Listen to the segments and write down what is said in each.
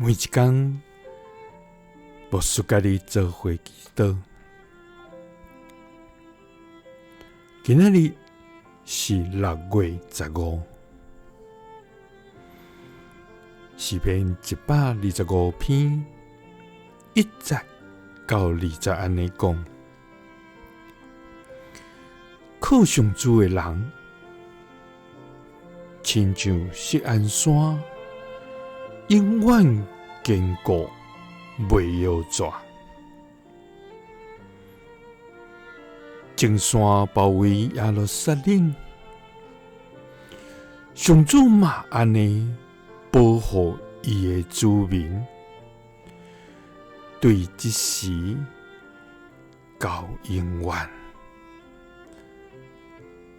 每一工，牧師佮你做伙祈禱。今仔日是6月15，詩篇125篇1節到2節按呢講：靠上主的人，親像錫安山，永遠堅固，袂搖逝。眾山包圍耶路撒冷，上主嘛按呢保護伊的子民，對這時到永遠。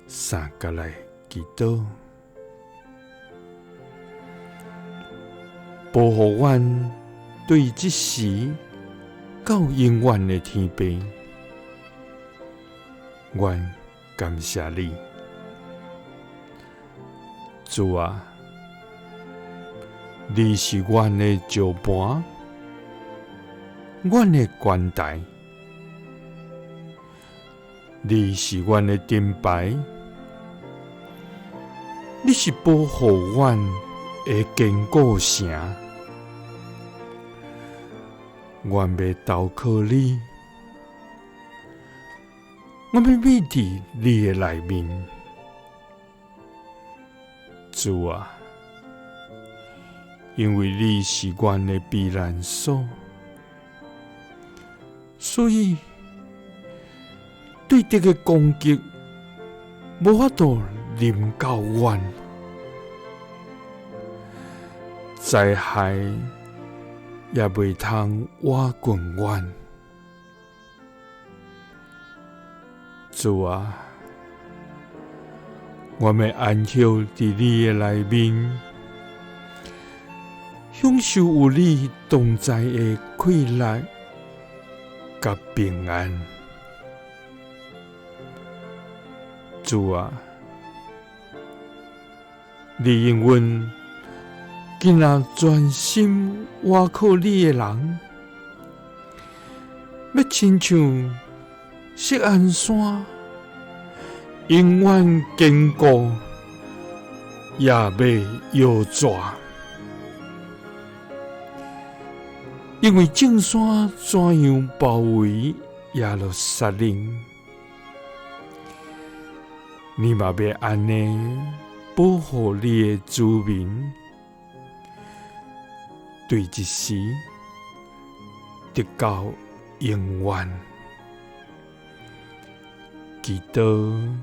三佮來祈禱，保護阮對這時到永遠的天父，阮感謝你，主啊，你是阮的石磐，阮的關台，你是阮的盾牌，你是保護阮的堅固城，阮欲投靠你，阮欲覕佇你的內面，主啊，因為你是阮的避難所，所以對敵的攻擊無法度臨到阮，災害也袂通倚近阮。主啊，阮欲安歇佇你的內面，享受有你同在的快樂佮平安。主啊，你應允今仔專心倚靠你的人，欲親像錫安山，永遠堅固，也袂搖逝。因為眾山怎樣包圍耶路撒冷，你嘛欲按呢保護你的子民，對這時直到永遠。祈禱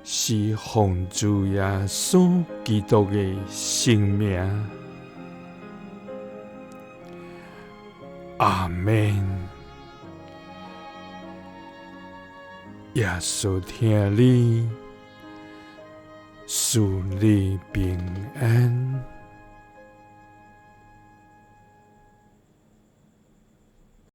是奉主耶穌基督的聖名，阿們。耶穌疼你，賜你平安。